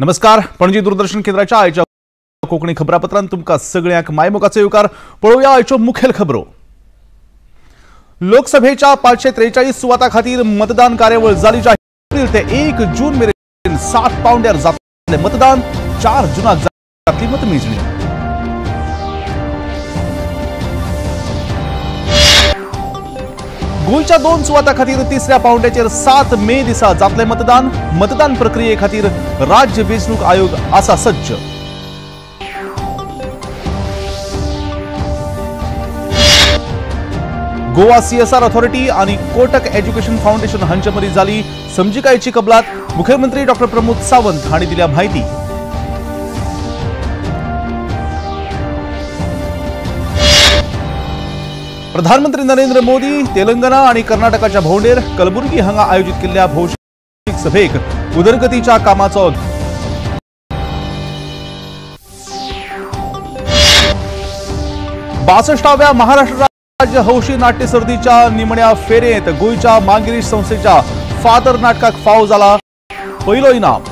नमस्कार, पणजी दूरदर्शन केंद्राच्या आयच्या कोंकणी खबरापत्रांत तुमकां सगळ्यांक मायमोगाचो येवकार. पळोवया आयच्यो मुखेल खबरो. लोकसभेच्या 543 सुवातां खातीर मतदान कार्यावळ जाली जाहीर. ते 1 जून मेरेन 7 पावंड्यार जातलें मतदान. 4 जुनाक जातली मतमेजणी. गोंयच्या 2 सुवातां खातीर तिसऱ्या पावंड्याचेर 7 मे दिसा जातलें मतदान. मतदान प्रक्रिये खातीर राज्य वेंचणूक आयोग आसा सज्ज. गोवा सीएसआर ऑथॉरिटी आणि कोटक एज्युकेशन फाउंडेशन हांचे मदीं जाली समजिकायेची कबलात. मुख्यमंत्री डॉ प्रमोद सावंत हांणी दिल्या म्हायती. प्रधानमंत्री नरेंद्र मोदी तेलंगणा आणि कर्नाटकाच्या भोवंडेर कलबुर्गी हांगा आयोजित केल्ल्या भौशीक सभेक उदरगतीच्या कामाचो 62व्या महाराष्ट्र राज्य हौशी नाट्य सर्तीच्या निमण्या फेरेंत गोंयच्या मांगिरीश संस्थेच्या फादर नाटकाक फाव जाला पयलो इनाम.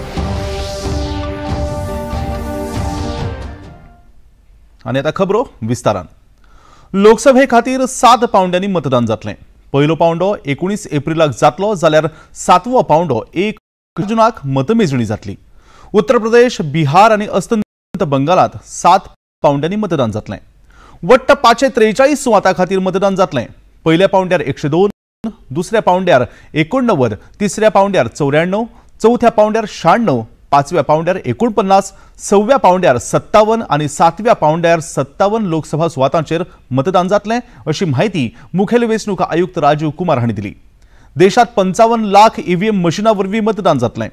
आनी आतां खबरो विस्तारान. लोकसभे खातीर 7 पावंड्यांनी मतदान जातलें. पयलो पावंडो 19 एप्रिलाक जातलो जाल्यार 7वो पावंडो 1 जुनाक मतमेजणी जातली. उत्तर प्रदेश, बिहार आनी अस्तंत बंगालांत 7 पावंड्यांनी मतदान जातलें. वट्ट 543 सुवातां खातीर मतदान जातलें. पयल्या पावंड्यार 102, दुसऱ्या पावंड्यार 89, तिसऱ्या पावंड्यार 94, चवथ्या पावंड्यार 96, पांचव्या पावंड्यार 49, सव्या पावंड्यार 57 आनी 7व्या पावंड्यार 57 लोकसभा सुवातांचेर मतदान जातलें अशी म्हायती मुखेल वेंचणूक आयुक्त राजीव कुमार हांणी दिली. देशांत 55 लाख ईव्हीएम मशिना वरवीं मतदान जातलें.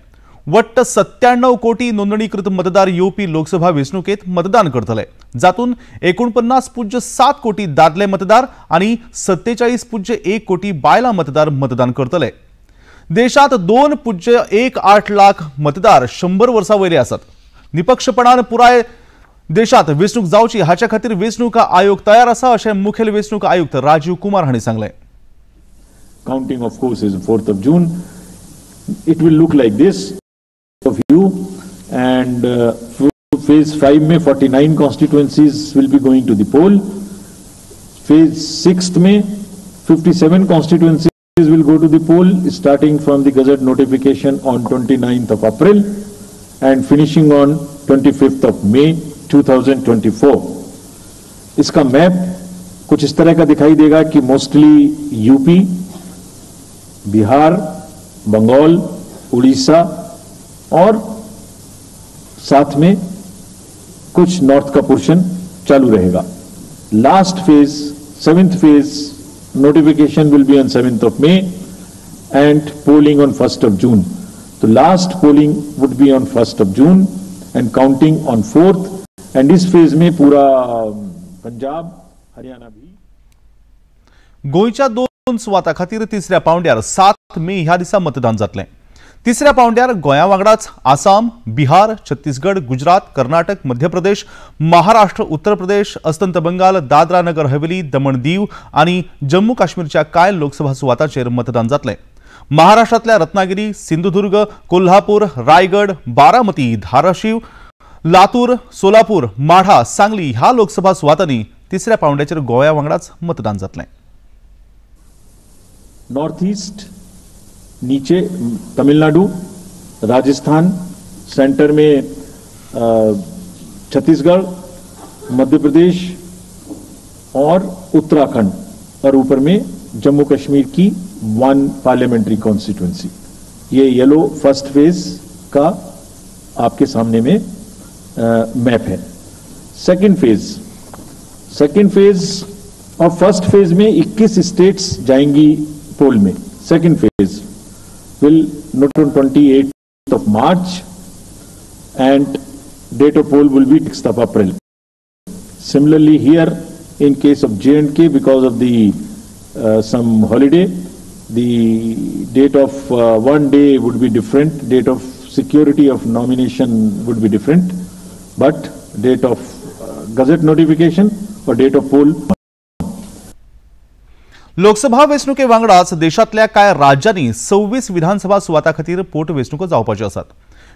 वट्ट 97 कोटी नोंदणीकृत मतदार येवपी लोकसभा वेंचणुकेंत मतदान करतले, जातून 49.7 कोटी दादले मतदार आनी 47.1 कोटी बायलां मतदार मतदान करतले. देशांत 2.18 लाख मतदार 100 वर्सां वयले आसात. निपक्षपणान पुराय देशांत वेंचणूक जावची हाच्या खातीर वेंचणूक आयोग तयार आसा अशें मुखेल वेंचणूक आयुक्त राजीव कुमार हांणी सांगलें. Counting of course is 4th of June. It will look like this of you and phase 5 में 49 constituencies will be going to the poll. Phase 6 में 57 constituencies will go to the poll starting from the gazette notification on 29th of April and finishing on 25th of May 2024. इसका map कुछ इस तरह का दिखाई देगा कि mostly UP, Bihar, Bengal, Orissa और साथ में कुछ नॉर्थ का पोर्शन चालू रहेगा. Last phase, 7th phase notification will be on 7th of May and polling on 1st of June. तो last polling would be on 1st of June and counting on 4th. And is phase में पूरा पंजाब, हरियाणा भी. गोंयच्या 2 सुवातां खातीर तिसऱ्या पावंड्यार 7 मे ह्या दिसा मतदान जातलें. तिसऱ्या पावंड्यार गोंया वांगडाच आसाम, बिहार, छत्तीसगड, गुजरात, कर्नाटक, मध्य प्रदेश, महाराष्ट्र, उत्तर प्रदेश, अस्तंत बंगाल, दादरा नगर हवेली, दमण दीव आनी जम्मू काश्मीरच्या कांय लोकसभा सुवातांचेर मतदान जातलें. महाराष्ट्रांतल्या रत्नागिरी, सिंधुदुर्ग, कोल्हापूर, रायगड, बारामती, धाराशिव, लातूर, सोलापूर, माढा, सांगली ह्या लोकसभा सुवातांनी तिसऱ्या पावंड्याचेर गोंया वांगडाच मतदान जातलें. नॉर्थ ईस्ट नीचे तमिलनाडु, राजस्थान, सेंटर में छत्तीसगढ़, मध्य प्रदेश और उत्तराखंड और ऊपर में जम्मू कश्मीर की 1 पार्लियामेंट्री कॉन्स्टिट्यूंसी. ये येलो फर्स्ट फेज का आपके सामने में मैप है. सेकंड फेज और फर्स्ट फेज में 21 स्टेट्स जाएंगी पोल में. Second phase will note on 28th of March and date of poll will be 6th of April. Similarly here in case of J&K, because of the some holiday, the date of one day would be different, date of security of nomination would be different, but date of gazette notification or date of poll. Lok Sabha वेंचणुके वांगडाच देशांतल्या कांय राज्यांनी 26 विधानसभा सुवातां खातीर पोटवेंचणुको जावपाच्यो आसात.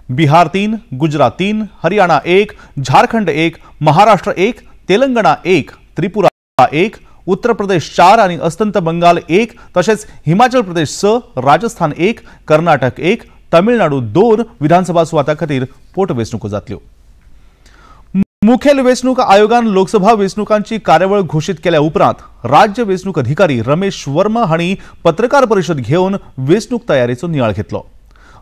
बिहार 3, गुजरात 3, हरियाणा 1, झारखंड 1, महाराष्ट्र 1, तेलंगणा 1, त्रिपुरा 1, उत्तर प्रदेश 4 आनी अस्तंत बंगाल 1, तशेंच हिमाचल प्रदेश 6, राजस्थान 1, कर्नाटक 1, तमिळनाडू 2 विधानसभा सुवातां खातीर पोटवेंचणुको जातल्यो। मुखेल वेंचणूक आयोगान लोकसभा वेंचणुकांची कार्यावळ घोशीत केल्या उपरांत राज्य वेंचणूक अधिकारी रमेश वर्मा हांणी पत्रकार परिशद घेवन वेंचणूक तयारीचो नियाळ घेतलो।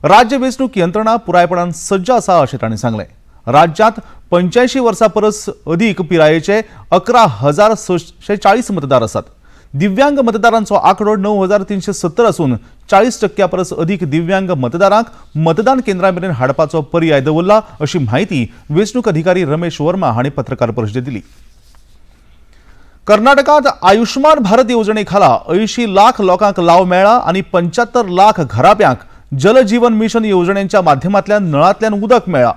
राज्य वेंचणूक यंत्रणा पुरायपणान सज्ज आसा अशें तांणी सांगलें। राज्यांत 85 वर्सां परस अदीक पिरायेचे 11,640 मतदार आसात। दिव्यांग मतदारांचो आंकडो 9,370 आसून 40% परस अदीक दिव्यांग मतदारांक मतदान केंद्रां मेरेन हाडपाचो पर्याय दवरला अशी म्हायती वेंचणूक अधिकारी रमेश वर्मा हांणी पत्रकार परिशदेंत दिली। कर्नाटकांत आयुष्मान भारत येवजणे खाला 80 लाख लोकांक लाव मेळ्ळा आनी 75 लाख घराब्यांक जल जीवन मिशन येवजणेच्या माध्यमांतल्यान नळांतल्यान उदक मेळ्ळा।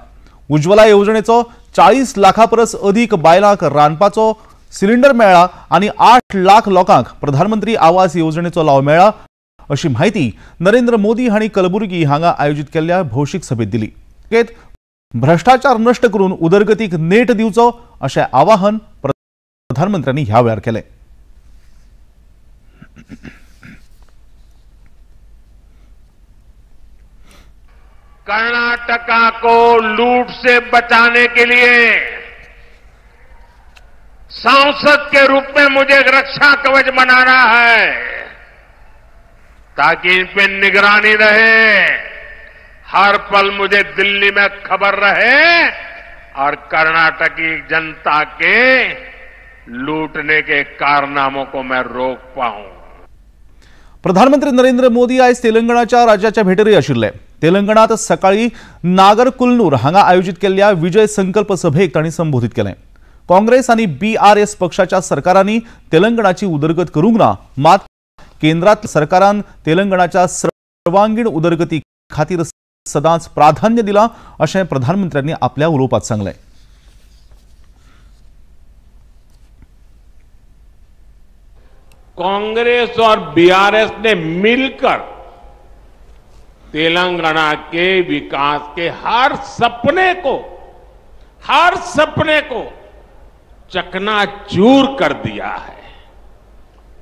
उज्ज्वला येवजणेचो 40 लाखां परस अदीक बायलांक रांदपाचो सिलिंडर मेळ्ळा आनी 8 लाख लोकांक प्रधानमंत्री आवास येवजणेचो लाव मेळ्ळा अशी म्हायती नरेंद्र मोदी हांणी कलबुर्गी हांगा आयोजीत केल्ल्या भौशीक सभेत दिली। भ्रष्टाचार नश्ट करून उदरगतीक नेट दिवचो अशें आवाहन प्रधानमंत्र्यांनी ह्या वेळार केलें। कर्नाटका को लूट से बचाने के लिए सांसद के रूप में मुझे एक रक्षा कवच बनाना है ताकि इन पे निगरानी रहे, हर पल मुझे दिल्ली में खबर रहे और कर्नाटक की जनता के लूटने के कारनामों को मैं रोक पाऊं। प्रधानमंत्री नरेंद्र मोदी आयज तेलंगणाच्या राज्याच्या भेटेरय आशिल्ले। तेलंगणात सकाळी नागरकुलनूर हांगा आयोजित केल्ल्या विजय संकल्प सभेक तांणी संबोधित केलें। काँग्रेस आनी बीआरएस पक्षाच्या सरकारांनी तेलंगणाची उदरगत करूंक ना, मात केंद्रात सरकारान तेलंगणाच्या सर्वांगीण उदरगती खातीर सदांच प्राधान्य दिलां अशें प्रधानमंत्र्यांनी आपल्या उलोवपांत सांगलें। कांग्रेस और बीआरएस ने मिलकर तेलंगाना के विकास के हर सपने को चकनाचूर कर दिया है।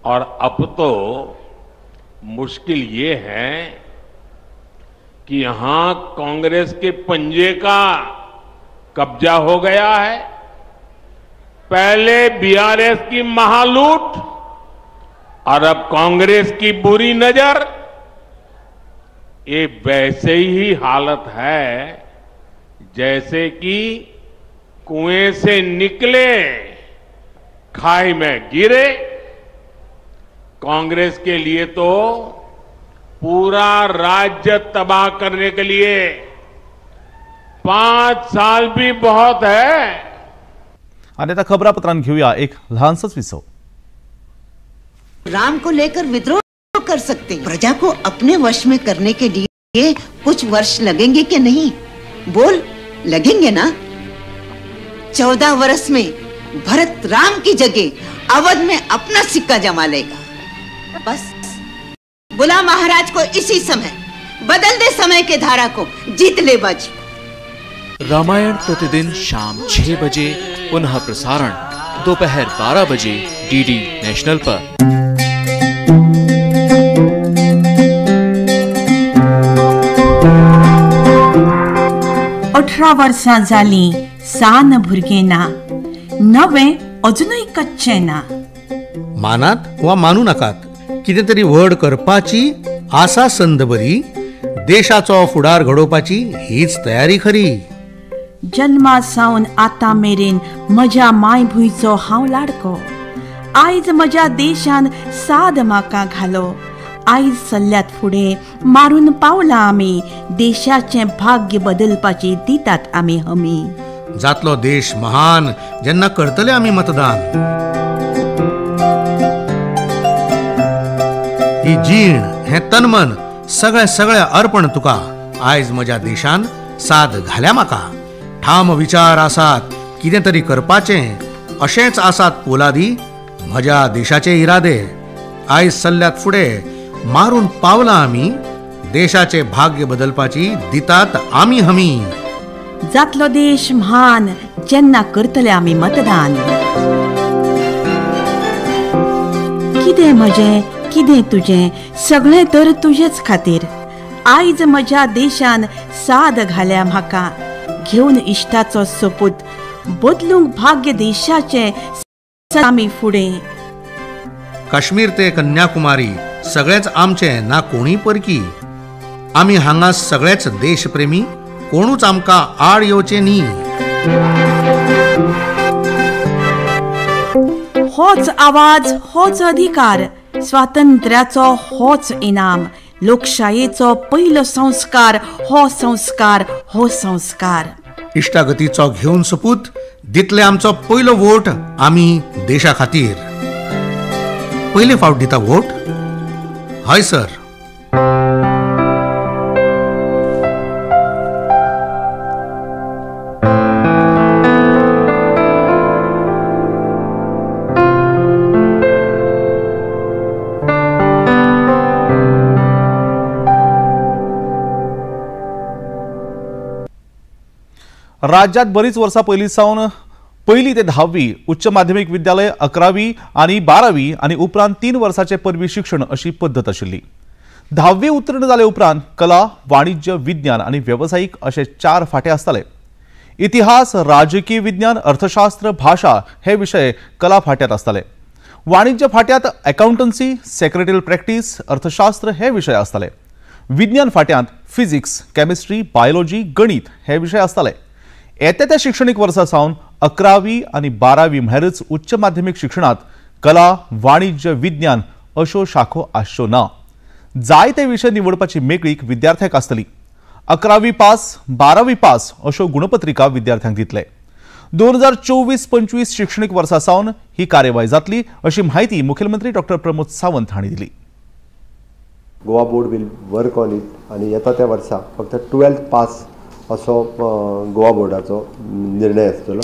और अब तो मुश्किल ये है कि यहां कांग्रेस के पंजे का कब्जा हो गया है। पहले बीआरएस की महालूट और अब कांग्रेस की बुरी नजर, ये वैसे ही हालत है जैसे कि कुएं से निकले खाई में गिरे। कांग्रेस के लिए तो पूरा राज्य तबाह करने के लिए 5 साल भी बहुत है। आणि आता खबरापत्रांत घेऊया एक लहानसंच विसव। राम को लेकर विद्रोह कर सकते, प्रजा को अपने वश में करने के लिए कुछ वर्ष लगेंगे कि नहीं? बोल, लगेंगे ना? 14 वर्ष में भरत राम की जगह अवध में अपना सिक्का जमा लेगा। बस बुला महाराज को इसी समय, बदल दे समय के धारा को, जीत ले बाजी। रामायण प्रतिदिन शाम 6 बजे, पुनः प्रसारण दोपहर 12 बजे डीडी नेशनल पर। 18 वर्सां जालीं सान भुरगें ना, नवें अजुनूय कच्चें ना। मानात वा मानू नाकात, कितें तरी व्हड करपाची आसा संद बरी, देशाचो फुडार घडोवपाची हीच तयारी खरी। जन्मा सावन आतां मेरेन म्हज्या मायभुंयचो हांव लाडको, आयज म्हज्या देशान साद म्हाका घालो। आयज सल्ल्यात फुडें मारून पावला आमी, देशाचें भाग्य बदलपाची दितात आमी हमी। जातलो देश महान जेन्ना करतले आमी मतदान। ही जीण हें तनमन सगळें सगळें अर्पण तुका, आयज म्हज्या देशान साद घाल्या म्हाका। ठाम विचार आसात कितें तरी करपाचें, अशेंच आसात पोलादी म्हज्या देशाचे इरादे। आयज सल्ल्यात फुडें मारून पावला आमी, देशाचे भाग्य बदलपाची दितात आमी हमी. जातलो देश म्हान जेन्ना करतले आमी मतदान. कितें म्हजें कितें तुजें सगळें तर तुजेच खातीर. आयज म्हज्या देशान साद घाल्या म्हाका, घेवन इश्टाचो सोपूत बदलूंक भाग्य देशाचें आमी फुडें. काश्मीर ते कन्याकुमारी सगळेच आमचे ना कोणी परकी. आमी हांगा सगळेच देशप्रेमी, कोणूच आमकां आड येवचे न्ही. होच आवाज होच अधिकार, स्वातंत्र्याचो होच इनाम, लोकशायेचो पयलो संस्कार हो संस्कार हो संस्कार. इश्टागतीचो घेवन सोपूत दितले आमचो पयलो वोट आमी देशा खातीर. पयले फावट दिता वोट? हय सर. राज्यात बरीच वर्सां पयलीं सावन पयली ते धावी उच्च माध्यमिक विद्यालय, 11वी आनी 12वी आनी उपरांत 3 वर्सांचे पदवी शिक्षण अशी पद्दत आशिल्ली. धावी उत्तीर्ण जाले उपरांत कला, वाणिज्य, विज्ञान आनी वेवसायीक अशे 4 फांटे आसताले. इतिहास, राजकीय विज्ञान, अर्थशास्त्र, भाशा हे विशय कला फांट्यात आसताले. वाणिज्य फांट्यात अकाउंटन्सी, सेक्रेटरियल प्रॅक्टीस, अर्थशास्त्र हे विशय आसताले. विज्ञान फांट्यांत फिजिक्स, केमिस्ट्री, बायोलॉजी, गणित हे विशय आसताले. येत्या त्या शिक्षणीक वर्सा सावन 11वी आनी 12वी म्हळ्यारच उच्च माध्यमिक शिक्षणांत कला, वाणिज्य, विज्ञान अश्यो शाखो आसच्यो ना. जायते विशय निवडपाची मेकळीक विद्यार्थ्यांक आसतली. 11वी पास, 12वी पास अश्यो गुणपत्रिका विद्यार्थ्यांक दितले. 2024-25 शिक्षणीक वर्सा सावन ही कार्यवाही जातली अशी म्हायती मुख्यमंत्री डॉक्टर प्रमोद सावंत हांणी दिली. Goa board will work on it आनी येता त्या वर्सा फक्त 12th पास असो गोवा बोर्डाचो निर्णय आसतलो.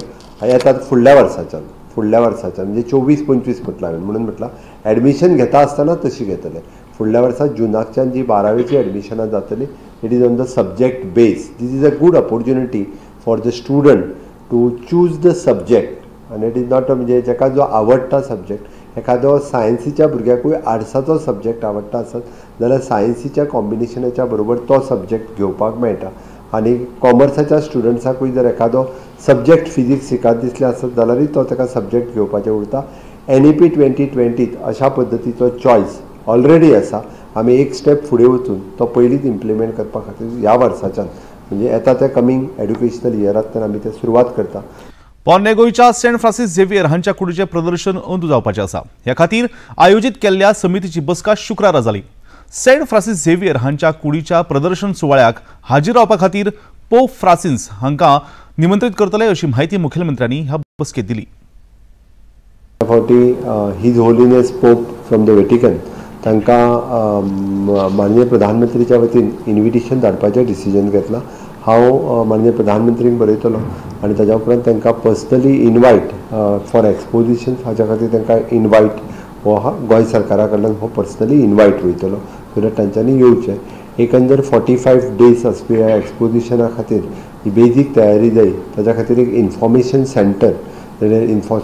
येता फुडल्या वर्साच्यान म्हणजे 24-25 म्हटलां हांवें, म्हणून म्हटलां एडमिशन घेता आसतना तशी घेतले. फुडल्या वर्सा जुनाकच्यान जी 12वेची एडमिशनां जातली, it is on the subject base. This is a good opportunity for the student to choose the subject आनी it is not म्हणजे जाका जो आवडटा सब्जेक्ट. एखादो सायन्सीच्या भुरग्याकूय आर्ट्साचो सब्जेक्ट आवडटा आसत जाल्यार सायन्सीच्या कॉम्बिनेशनाच्या बरोबर तो सब्जेक्ट घेवपाक मेळटा. आनी कॉमर्साच्या स्टुडंट्साकूय जर एखादो सब्जेक्ट फिजिक्स शिकात दिसलें आसत जाल्यारूय तो ताका सब्जेक्ट घेवपाचें उरता. NEP 2020 अशा पद्दतीचो चॉयस ऑलरेडी आसा. आमी एक स्टेप फुडें वचून तो पयलींच इम्प्लिमेंट करपा खातीर ह्या वर्साच्यान म्हणजे येता त्या कमींग एड्युकेशनल इयरांतल्यान आमी ते सुरवात करता. पोरणे गोंयच्या सेंट फ्रांसीस झेवियर हांच्या कुडीचें प्रदर्शन अंदू जावपाचें आसा. ह्या खातीर आयोजीत केल्ल्या समितीची बसका शुक्रारा जाली. सेंट फ्रांसीस झेवियर हांच्या कुडीच्या प्रदर्शन सुवाळ्याक हाजीर रावपा खातीर पोप फ्रांसीस हांकां निमंत्रीत करतले अशी म्हायती मुखेलमंत्र्यांनी ह्या बसकेंत दिली. फावटी his holiness pope from the Vatican तांकां माननीय प्रधानमंत्रीच्या वतीन इन्विटेशन धाडपाचें डिसिजन घेतलां. हांव माननीय प्रधानमंत्रींक बरयतलो आनी ताज्या उपरांत तांकां पर्सनली इनवायट फॉर एक्सपोजिशन हाच्या खातीर तांकां इनवायट हो गोंय सरकारा कडल्यान हो पर्सनली इनवायट वयतलो, सो that तांच्यांनी येवचें. एकंदर 45 डेज आसपी ह्या एक्सपोजिशना खातीर ही बेजीक तयारी जाय. ताज्या खातीर एक इन्फॉर्मेशन सेंटर,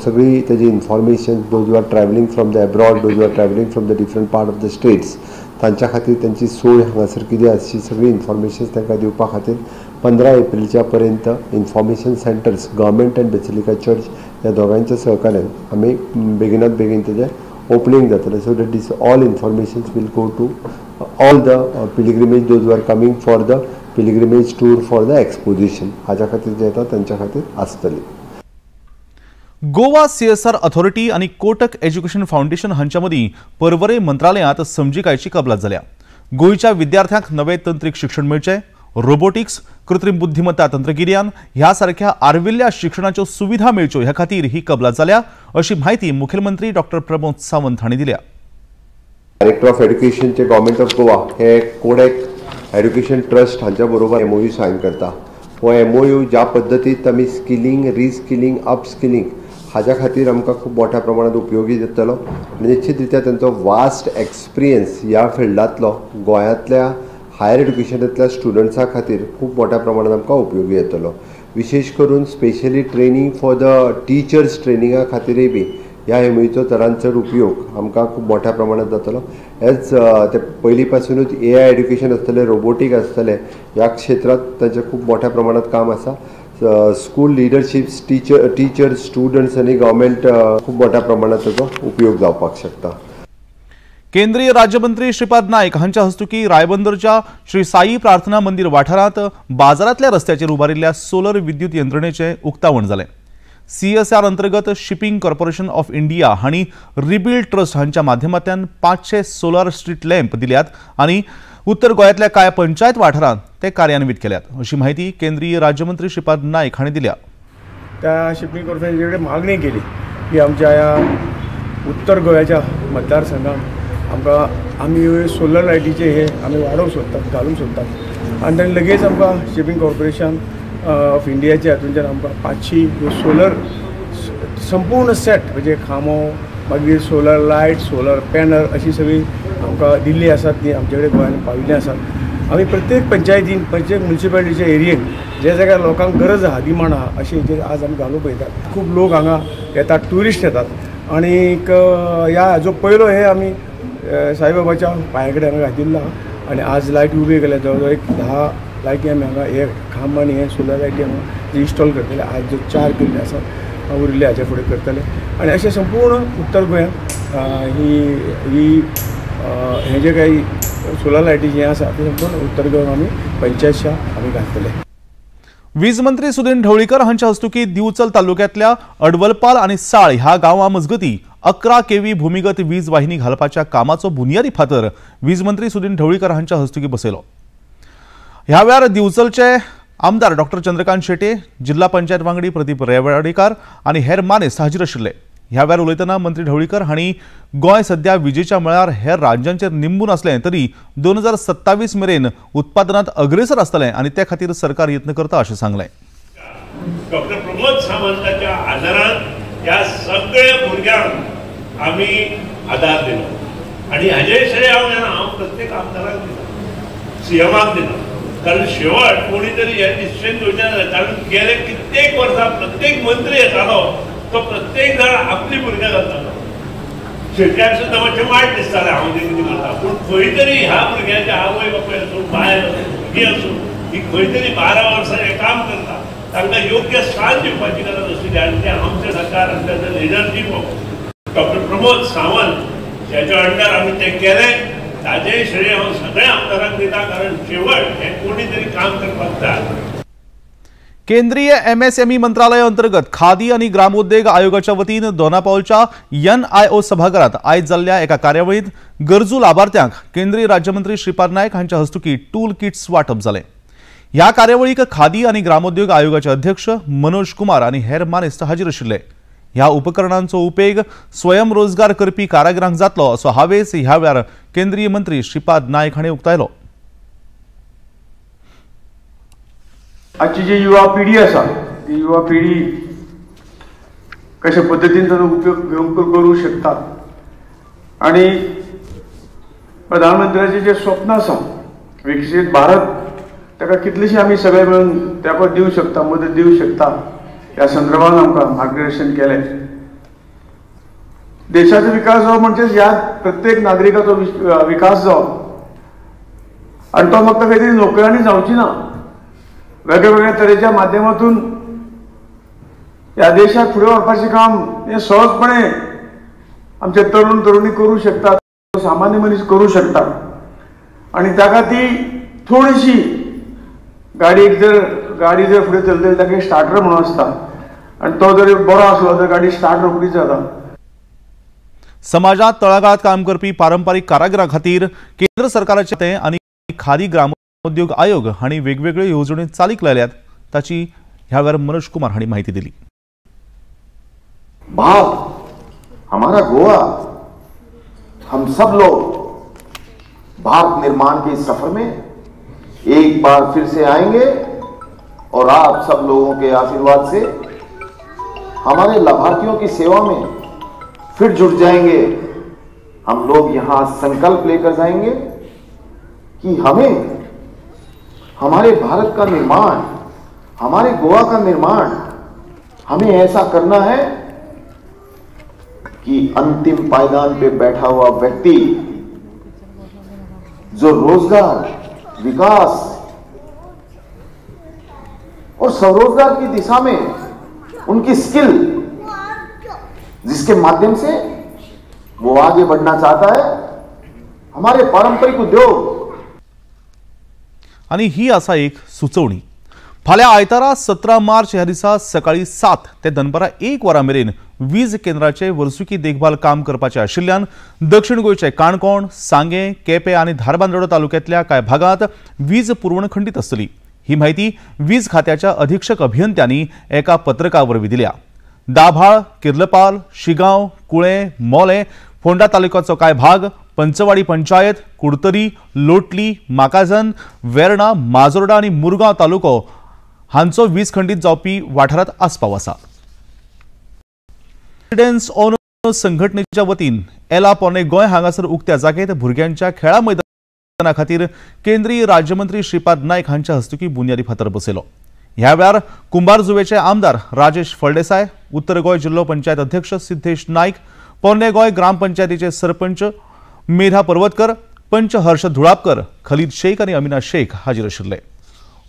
सगळी ताजी information, those who are travelling from the abroad, those who are travelling from the different part of the states, तांच्या खातीर तांची सोय हांगासर कितें आसची सगळी इन्फॉर्मेशन तांकां दिवपा खातीर 15 एप्रिलच्या पर्यंत information centres government and basilica church ह्या दोगांच्या सहकार्यान आमी बेगिनात बेगीन तेजें ओपनींग जातलें. So that this all informations will go to all the pilgrimage those who are coming for the pilgrimage tour for the exposition हाच्या खातीर जे येता तांच्या खातीर आसतली. गोवा सीएसआर अथॉरिटी आनी कोटक एज्युकेशन फावंडेशन हांच्या मदीं पर्वरे मंत्रालयांत समजिकायेची कबलात जाल्या. गोंयच्या विद्यार्थ्यांक नवे तंत्रीक शिक्षण मेळचें, रोबोटिक्स, कृत्रीम बुद्धिमत्ता तंत्रगिन्यान ह्या सारख्या आर्विल्ल्या शिक्षणाच्यो सुविधा मेळच्यो ह्या खातीर ही कबलात जाल्या अशी म्हायती मुखेलमंत्री डॉक्टर प्रमोद सावंत हांणी दिल्या. डायरेक्टर ऑफ एड्युकेशनचे गव्हर्मेंट ऑफ गोवा हे कोडेक एड्युकेशन ट्रस्ट हांच्या बरोबर एमओयू सायन करता. हो एमओयू ज्या पद्दतीत आमी स्किलिंग, रिस्किलिंग, अपस्किलिंग हाज्या खातीर आमकां खूब मोठ्या प्रमाणात उपयोगी जातलो आनी निश्चित रित्या तांचो वास्ट एक्सपिरियन्स ह्या फिल्डांतलो गोंयांतल्या हायर एड्युकेशनांतल्या स्टुडंट्सां खातीर खूब मोठ्या प्रमाणात आमकां उपयोगी येतलो. विशेश करून specially training for the teachers ट्रेनिंगा खातीरय बी ह्या एमओयूचो चडांत चड उपयोग आमकां खूब मोठ्या प्रमाणात जातलो. एज ते पयलीं पासुनूच एआय एड्युकेशन आसतलें, रोबोटीक आसतलें, ह्या क्षेत्रांत तांचें खूब मोठ्या प्रमाणात काम आसा. स्कूल लिडरशीप्स, टिचर्स, स्टुडंट्स आनी गव्हर्मेंट खूब मोठ्या प्रमाणात ताचो उपयोग जावपाक शकता. केंद्रीय राज्यमंत्री श्रीपाद नायक हांच्या हस्तुकी रायबंदरच्या श्री साई प्रार्थना मंदिर वाठारांत बाजारांतल्या रस्त्याचेर उबारिल्ल्या सोलर विद्युत यंत्रणेचें उक्तावण जालें. सीएसआर अंतर्गत शिपिंग कॉर्पोरेशन ऑफ इंडिया हांणी रिबिल्ड ट्रस्ट हांच्या माध्यमांतल्यान 500 सोलर स्ट्रीट लॅम्प दिल्यात आनी उत्तर गोंयांतल्या कांय पंचायत वाठारांत ते कार्यान्वित केल्यात अशी माहिती केंद्रीय राज्यमंत्री श्रीपाद नायक हांणी दिल्या. त्या शिपिंग कॉर्पोरेशनचे कडेन मागणी केली की आमच्या ह्या उत्तर गोव्याच्या मतदारसंघात आमकां आमी सोलर लायटीचे हे आमी वाडोवंक सोदतात, घालूंक सोदतात आनी ताणें लगेच आमकां शिपिंग कॉर्पोरेशन ऑफ इंडियाच्या हातूंच्यान आमकां 500 सोलर संपूर्ण सेट म्हणजे खांबो, मागीर सोलर लायट, सोलर पॅनल अशी सगळी आमकां दिल्ली आसात, ती आमचे कडेन गोंयांत पाविल्ली आसात. आमी प्रत्येक पंचायतीन, प्रत्येक म्युनिसिपालिटीच्या एरियेन जे जाग्यार लोकांक गरज आहा, डिमांड आहा, अशे हेचेर आज आमी घालूंक पळयतात. खूब लोक हांगा येतात, ट्युरिस्ट येतात आनीक ह्या हाजो पयलो हे आमी साईबाबाच्या पांया कडेन हांगा घातिल्लो आहा आनी आज लायट उबी केल्या, जवळ जवळ एक 10 लायटी आमी हांगा हे खांब आनी हे सोलर लायटी हांगा इन्स्टॉल करतले. आज जो 4 केल्ले आसात उरिल्ले हाच्या फुडें करतले आनी अशें संपूर्ण उत्तर गोंयांत ही ही हें जे काही सोलर लायटी जें आसा तें संपूर्ण उत्तर गोंयांत आमी पंचायतशा आमी घालतले. वीज मंत्री सुदिन ढवळीकर हांच्या हस्तुकी दिवचल तालुक्यांतल्या अडवलपाल आनी साळ ह्या गांवां मजगती 11 केव्ही भूमिगत वीज वाहिनी घालपाच्या कामाचो बुनियादी फातर वीज मंत्री सुदिन ढवळीकर हांच्या हस्तुकी बसयलो. ह्या वेळार दिवचलचे आमदार डॉक्टर चंद्रकांत शेट्ये, जिल्हा पंचायत वांगडी प्रदीप रेवाडीकार आनी हेर मानेस्त हाजीर आशिल्ले. ह्या वेळार उलयतना मंत्री ढवळीकर हांणी गोंय सध्या विजेच्या मळार हेर राज्यांचेर निंबून आसलें तरी 2027 मेरेन उत्पादनात अग्रेसर आसतलें आनी ते खातीर सरकार यत्न करता अशें सांगलें. डॉक्टर प्रमोद सावंताच्या आदारान ह्या सगळ्या भुरग्यांक आमी आदार दिलो आनी हाजें श्रेय हांव जाणा हांव प्रत्येक आमदाराक दिता, सीएमाक दिता, कारण शेवट कोणी तरी हे डिसिजन घेवचें ना. कारण गेले कित्येक वर्सां प्रत्येक मंत्री येतालो तो प्रत्येक जाण आपली भुरग्यां घालतालो. शेतक्यांक सुद्दां मातशें वायट दिसतालें हांव जें कितें करता, पूण खंय तरी ह्या भुरग्यांच्या आवय बापूय आसूं, बायल आसूं, भुरगीं आसूं, ही खंय तरी 12 वर्सां हें काम करता, तांकां योग्य स्थान दिवपाची गरज आशिल्ली आनी तें आमचें सरकार, आमच्या लिडरशीप डॉक्टर प्रमोद सावंत ह्याच्या अंडर आमी तें केलें. ताजें श्रेय हांव सगळ्या आमदारांक दिता, कारण शेवट हें कोणी तरी काम करपाक जाय. केंद्रीय एमएसएमई मंत्रालय अंतर्गत खादी आणि ग्रामोद्योग आयोगाच्या वतीन दोनापावलच्या एनआयओ सभाघरात आयज जाल्ल्या एका कार्यावळीत गरजू लाभार्थ्यांक केंद्रीय राज्यमंत्री श्रीपाद नायक हांच्या हस्तुकी टूल किट्स वाटप जालें. ह्या कार्यावळीक खादी आणि ग्रामोद्योग आयोगाचे अध्यक्ष मनोज कुमार आणि हेर मानेस्त हाजीर आशिल्ले. ह्या उपकरणांचो उपेग स्वयंरोजगार करपी कारागिरांक जातलो असो हावेस ह्या वेळार केंद्रीय मंत्री श्रीपाद नायक हांणी उक्तायलो. आजची जी युवा पिढी आसा ती युवा पिढी कशा पद्दतीन ताचो उपयोग घेवंक करूं शकता आनी प्रधानमंत्र्याचें जें स्वप्न आसा विकसीत भारत ताका कितलेशे आमी सगळे मेळून तेंको दिवं शकता, मदत दिवं शकता ह्या संदर्भान आमकां मार्गदर्शन केलें. देशाचो विकास जावप म्हणजेच ह्या प्रत्येक नागरिकाचो विकास जावप आनी तो फक्त खंय तरी नोकऱ्यांनी जावची ना, वेगळ्या तरेच्या माध्यमातून ह्या देशाक फुडें व्हरपाचें काम हें सहजपणे आमचे तरुण तरुणी करूं शकतात, सामान्य मनीस करूं शकता आनी ताका ती थोडीशी गाडी जर फुडें चलतली ताका स्टार्टर म्हणून आसता आनी तो जर बरो आसलो तर गाडी स्टार्ट रोखडीच जाता. समाजात तळागाळात काम करपी पारंपरिक कारागिरां खातीर केंद्र सरकाराचे आनी खादी ग्रामोद्योग आयोग हांणी वेगवेगळ्यो येवजण्यो चालीक लायल्यात ताची ह्या वेळार मनोज कुमार हांणी माहिती दिली. भारत हमारा गोवा, हम सब लोग भारत निर्माण के सफर में एक बार फिर से आएंगे और आप सब लोगों के आशीर्वाद से हमारे लाभार्थियों की सेवा में फिर जुट जाएंगे। हम लोग यहां संकल्प लेकर जाएंगे कि हमें हमारे भारत का निर्माण, हमारे गोवा का निर्माण हमें ऐसा करना है कि अंतिम पायदान पे बैठा हुआ व्यक्ति जो रोजगार, विकास और स्वरोजगार की दिशा में उनकी स्किल जिसके माध्यम से वो आगे बढ़ना चाहता है, हमारे पारंपरिक उद्योग। आणि ही आसा एक सुचोवणी। फाल्यां आयतारा 17 मार्च ह्या दिसा सकाळी 7 ते दनपारां 1 वरां मेरेन वीज केंद्राचे वर्सुकी देखभाल काम करपाचें आशिल्ल्यान दक्षिण गोंयचे काणकोण, सांगें, केपें आनी धारबांदोडा तालुक्यांतल्या कांय भागांत वीज पुरवण खंडीत आसतली। ही म्हायती वीज खात्याच्या अधीक्षक अभियंत्यांनी एका पत्रका वरवीं दिल्या। दाभाळ, किर्लपाल, शिगांव, कुळें, मोलें, फोंडा तालुक्याचो कांय भाग, पंचवाडी पंचायत, कुडतरी, लोटली, माकाझन, वेर्णा, माजोर्डा आनी मुरगांव तालुको हांचो वीज खंडीत जावपी वाठारांत आस्पाव आसा। रेसिडेन्स ऑन संघटनेच्या वतीन एला पोरणे गोंय हांगासर उक्त्या जागेत भुरग्यांच्या खेळा मैदाना खातीर केंद्रीय राज्यमंत्री श्रीपाद नायक हांच्या हस्तुकी बुन्यादी फातर बसयलो। ह्या वेळार कुंभारजुवेचे आमदार राजेश फळदेसाय, उत्तर गोंय जिल्लो पंचायत अध्यक्ष सिद्धेश नायक, पोरणे गोंय ग्रामपंचायतीचे सरपंच मेधा पर्वतकर, पंच हर्ष धुळापकर, खलीद शेख आनी अमिना शेख हाजीर आशिल्ले।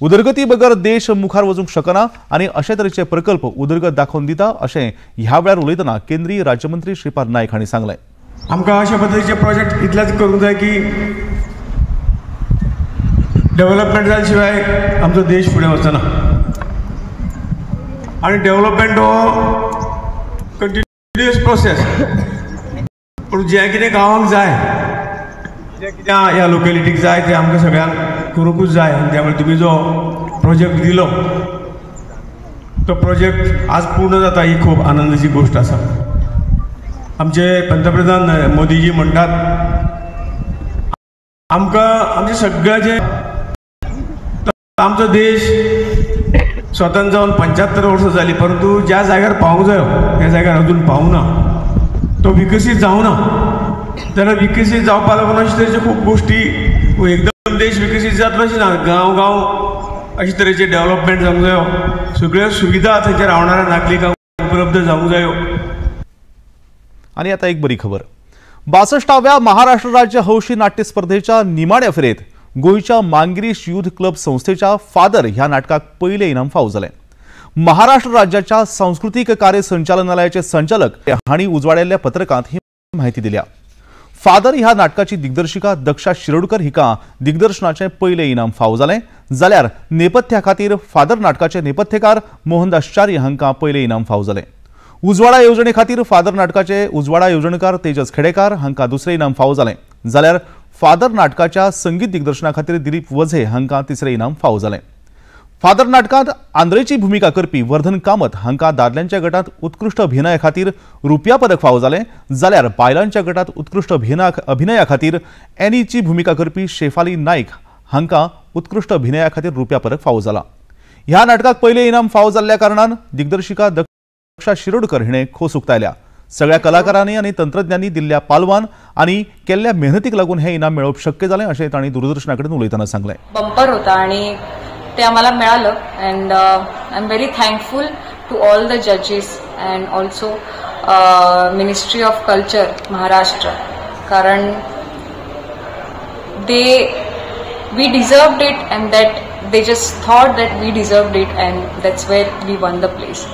उदरगती बगर देश मुखार वचूंक शकना आनी अशे तरेचे प्रकल्प उदरगत दाखोवन दिता अशें ह्या वेळार उलयतना केंद्रीय राज्यमंत्री श्रीपाद नायक हांणी सांगलें। आमकां अशा पद्दतीचे प्रोजेक्ट इतलेच करूंक जाय की डेव्हलपमेंट जाल्या शिवाय आमचो देश फुडें वचना आनी डेव्हलपमेंट हो कंटिन्युअस प्रोसेस। पूण जें कितें गांवांक जाय, जें कितें ह्या लोकेलिटीक जाय तें आमकां सगळ्यांक करूंकूच जाय। आनी त्यामुळे तुमी जो प्रोजेक्ट दिलो तो प्रोजेक्ट आज पूर्ण जाता ही खूब आनंदाची गोश्ट आसा। आमचे पंतप्रधान मोदीजी म्हणटात आमकां आमचे सगळ्याचे आमचो देश स्वतंत्र जावन 75 वर्सां जाली, परंतु ज्या जाग्यार पावूंक जायो त्या जाग्यार अजून पावना, तो विकसीत जावना। जाल्यार विकसीत जावपा लागून अशे तरेच्यो खूब गोश्टी, एकदम देश विकसीत जातलो अशें ना, गांव गांव अशे तरेचे डेव्हलपमेंट जावंक जायो, सगळ्यो सुविधा थंयच्या रावणाऱ्या नागरिकांक उपलब्ध जावंक जायो। आनी आतां एक बरी खबर। 62व्या महाराष्ट्र राज्य हौशी नाट्य स्पर्धेच्या निमाण्या फेरयेत गोंयच्या मांगिरीश यूथ क्लब संस्थेच्या फादर ह्या नाटकाक पयलें इनाम फावो जालें। महाराष्ट्र राज्याच्या सांस्कृतीक कार्य संचालनालयाचे संचालक हांणी उजवाडायल्ल्या पत्रकांत ही म्हायती दिल्या। फादर ह्या नाटकाची दिग्दर्शिका दक्षा शिरोडकर हिका दिग्दर्शनाचें पयलें इनाम फावो जालें, जाल्यार नेपथ्या खातीर फादर नाटकाचे नेपथ्यकार मोहनदास च्यारी हांकां पयलें इनाम फावो जालें। उजवाडा येवजणे खातीर फादर नाटकाचे उजवाडा येवजणकार तेजस खेडेकार हांकां दुसरें इनाम फावो जालें, जाल्यार फादर नाटकाच्या संगीत दिग्दर्शना खातीर दिलीप वझे हांकां तिसरें इनाम फावो जालें। फादर नाटकांत आंद्रेची भुमिका करपी वर्धन कामत हांकां दादल्यांच्या गटांत उत्कृश्ट अभिनया खातीर रुपया पदक फावो जालें, जाल्यार बायलांच्या गटांत उत्कृश्ट अभिनया खातीर एनीची भुमिका करपी शेफाली नायक हांकां उत्कृश्ट अभिनया खातीर रुपया पदक फावो जाला। ह्या नाटकाक पयलें इनाम फावो जाल्ल्या कारणान दिग्दर्शिका दक्षा शिरोडकर हिणें खोस उक्तायल्या। सगळ्या कलाकारांनी आनी तंत्रज्ञांनी दिल्ल्या पालवान आनी केल्ल्या मेहनतीक लागून हे इनाम मेळोवप शक्य जालें अशें तांणी दूरदर्शना कडेन उलयतना सांगलें। बंपर होता आणि ते आम्हाला मिळालं and I am very thankful to all the जजेस and also ministry of culture Maharashtra, कारण they we deserved it and that they just thought that we deserved it and that's where we won the place.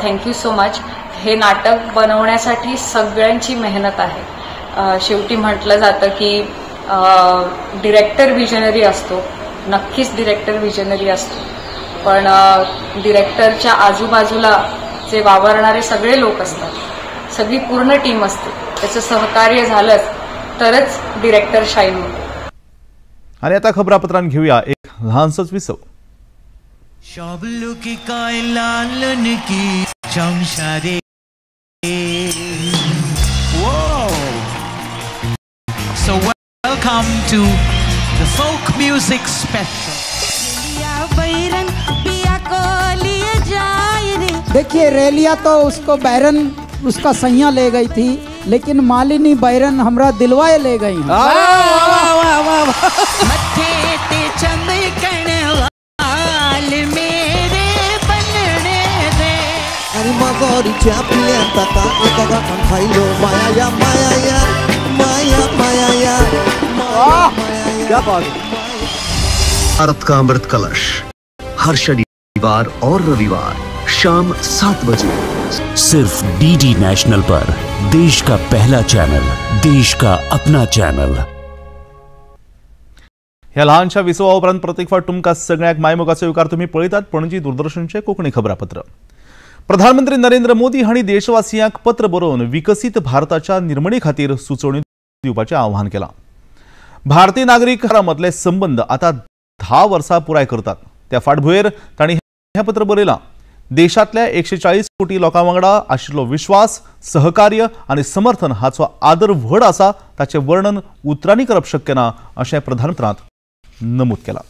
Thank you so much. हे नाटक बनवण्यासाठी सगळ्यांची मेहनत आहे। शेवटी म्हटलं जातं की डिरेक्टर विजनरी असतो, नक्कीच डिरेक्टर विजनरी असतो, पण डिरेक्टरच्या आजूबाजूला जे वावरणारे सगळे लोक असतात, सगळी पूर्ण टीम असते, त्याचं सहकार्य झालंच तरच डिरेक्टर शाईन होतो। आणि आता खबरापत्रांत घेऊया एक लहानसंच विसव। So welcome to the folk music special. देखिए रेलिया तो उसको बैरन उसका सैया ले गई थी, लेकिन मालिनी बैरन हमरा दिलवाए ले गई। चेपलें ताका एका घासान खायलो माया माया माया माया क्या बात। भारत का अमृत कलश हर शनिवार और रविवार शाम 7 बजे सिर्फ डीडी नेशनल पर, देश का पहला चैनल, देश का अपना चैनल। ह्या लहानशा विसवा उपरांत प्रत्येक फावट तुमकां सगळ्यांक मायमोगाचो येवकार तुमी पळयतात पणजी दूरदर्शनचें कोंकणी खबरापत्र। प्रधानमंत्री नरेंद्र मोदी हांणी देशवासियांक पत्र बरोवन विकसीत भारताच्या निर्मणी खातीर सुचोवणी दिवपाचें आव्हान केलां। भारतीय नागरीक मदले संबंद आतां 10 वर्सां पुराय करतात, त्या फाटभुंयेर तांणी हें पत्र बरयलां। देशांतल्या 140 कोटी लोकां वांगडा आशिल्लो विश्वास, सहकार्य आनी समर्थन हाचो आदर व्हड आसा, ताचें वर्णन उतरांनी करप शक्य ना अशें प्रधानमंत्र्यांत नमूद केलां।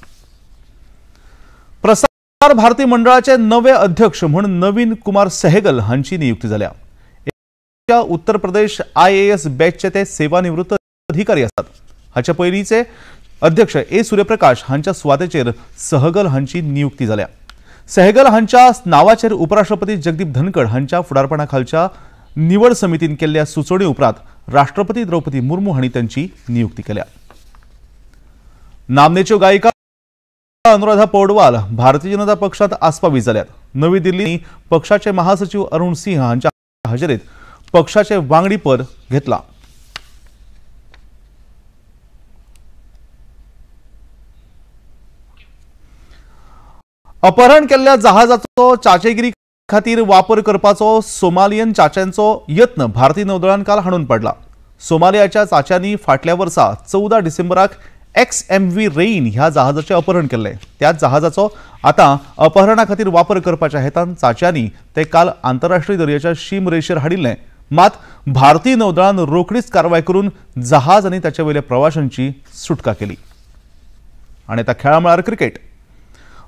प्रसार भारती मंडळाचे नवे अध्यक्ष म्हूण नवीन कुमार सेहगल हांची नियुक्ती जाल्या। उत्तर प्रदेश IAS बॅचचे ते सेवानिवृत्त अधिकारी आसात। हाचे पयलींचे अध्यक्ष ए सूर्यप्रकाश हांच्या सुवातेचेर सहगल हांची नियुक्ती जाल्या। सहगल हांच्या नावाचेर उपराष्ट्रपती जगदीप धनखड हांच्या फुडारपणा खालच्या निवड समितीन केल्ल्या सुचोवणी उपरांत राष्ट्रपती द्रौपदी मुर्मू हांणी तांची नियुक्ती केल्या। नामनेच्यो गायिका अनुराधा पौडवाल भारतीय जनता पक्षात आस्पावी जाल्यात। नवी दिल्ली पक्षाचे महासचिव अरुण सिंह हांच्या हजेरीत पक्षाचे वांगडीपद घेतला। अपहरण केल्ल्या जहाजाचो चाचेगिरी खातीर वापर करपाचो सोमालियन चाच्यांचो यत्न भारतीय नौदळान काल हाणून पडला। सोमालियाच्या चाच्यांनी फाटल्या वर्सा 14 डिसेंबराक XMV rain ह्या जहाजाचें अपहरण केल्लें। त्याच जहाजाचो आतां अपहरणा खातीर वापर करपाच्या हेतान चाच्यांनी ते काल आंतरराष्ट्रीय दर्याच्या शीम रेशेर हाडिल्लें। मात भारतीय नौदळान रोखडीच कारवाय करून जहाज आनी ताचे वयल्या प्रवाशांची सुटका केली। आनी आतां खेळा मळार क्रिकेट।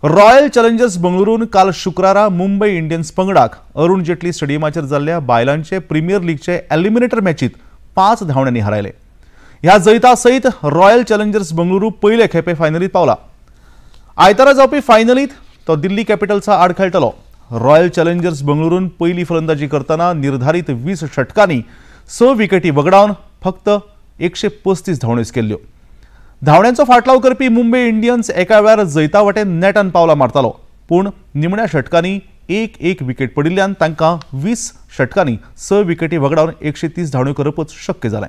रॉयल चॅलेंजर्स बंगळुरून काल शुक्रारा मुंबय इंडियन्स पंगडाक अरुण जेटली स्टेडियमाचेर जाल्ल्या बायलांचे प्रिमियर लीगचे एलिमिनेटर मॅचीत 5 धांवड्यांनी हारायले। ह्या जैता सयत रॉयल चॅलेंजर्स बंगळुरू पयले खेपे फायनलीत पावला। आयतारा जावपी फायनलीत तो दिल्ली कॅपिटल्सा आड खेळटलो। रॉयल चॅलेंजर्स बंगळुरून पयली फलंदाजी करतना निर्धारित 20 षटकांनी 6 विकेटी वगडावन फक्त 135 धांवड्योच केल्ल्यो। धांवड्यांचो फाटलाव करपी मुंबय इंडियन्स एका वेळार जैता वटेन नेटान पावलां मारतालो, पूण निमण्या षटकांनी 1-1 विकेट पडिल्ल्यान तांकां 20 षटकांनी 6 विकेटी वगडावन 130 धांवड्यो करपच शक्य जालें।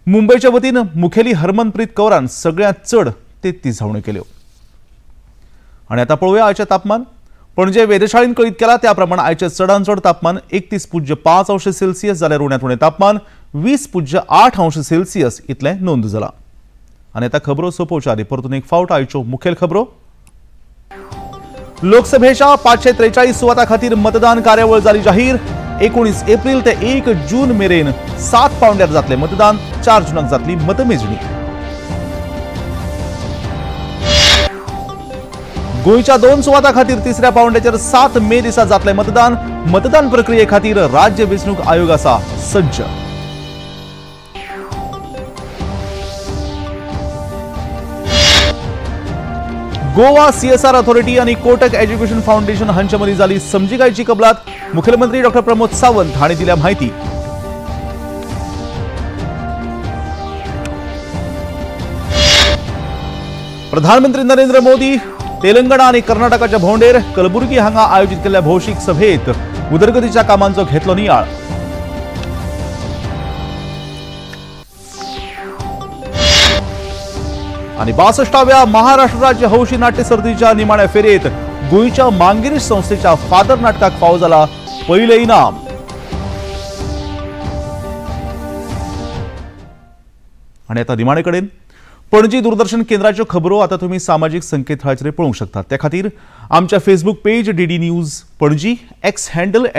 मुंबयच्या वतीन मुखेली हरमनप्रीत कौरान सगळ्यांत चड 33 धांवड्यो केल्यो। आनी आतां पळोवया आयचें तापमान। पणजे वेधशाळेन कळीत केलां त्या प्रमाण आयचें चडांत चड तापमान 31.5 अंश सेल्सियस जाल्यार उण्यांत उणें तापमान 20.8 अंश सेल्सियस इतलें नोंद जालां। आनी आतां खबरो सोंपोवच्या आदीं परतून एक फावट आयच्यो मुखेल खबरो। लोकसभेच्या 543 सुवातां खातीर मतदान कार्यावळ जाली जाहीर। 19 एप्रिल ते 1 जून मेरेन 7 पावंड्यार जातलें मतदान। 4 जुनाक जातली मतमेजणी। गोंयच्या 2 सुवातां खातीर तिसऱ्या पावंड्याचेर 7 मे दिसा जातलें मतदान। मतदान प्रक्रिये खातीर राज्य वेंचणूक आयोग आसा सज्ज। गोवा CSR authority आणि कोटक एज्युकेशन फाउंडेशन हांचे मदीं जाली समजिकायची कबलात। मुख्यमंत्री डॉ प्रमोद सावंत हांणी दिल्या म्हायती। प्रधानमंत्री नरेंद्र मोदी तेलंगणा आणि कर्नाटकाच्या भोंवडेर कलबुर्गी हांगा आयोजित केल्ल्या भौशीक सभेत उदरगतीच्या कामांचो घेतलो नियाळ। आणि 62व्या महाराष्ट्र राज्य हौशी नाट्य सर्तीच्या निमाण्या फेरयेत गोंयच्या मांगिरीश संस्थेच्या फादर नाटकाक फावो जाला पयलें इनाम। आणि आता निमाणे कडेन पणजी दूरदर्शन केंद्राच्यो खबरो आता तुम्ही सामाजिक संकेतथळाचेर पळोवंक शकतात। त्या खातीर आमच्या Facebook page DD news Panaji, X handle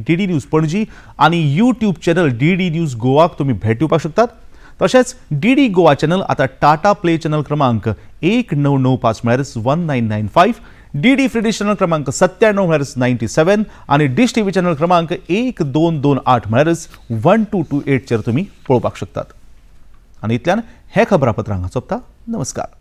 @DD news Panaji आणि यूट्यूब चॅनल DD news गोवाक तुम्ही भेट दिवपाक शकतात। तशेंच DD Goa channel आता टाटा प्ले चॅनल क्रमांक 1995 म्हळ्यार 1995, DD free dish channel क्रमांक 97 म्हळ्यार 97 आणि डिश टीव्ही चॅनल क्रमांक 1228 म्हळ्यार 1228 चेर तुम्ही पळोवपाक शकतात। आनी इतल्यान हे खबरापत्र हांगा सोंपता। नमस्कार।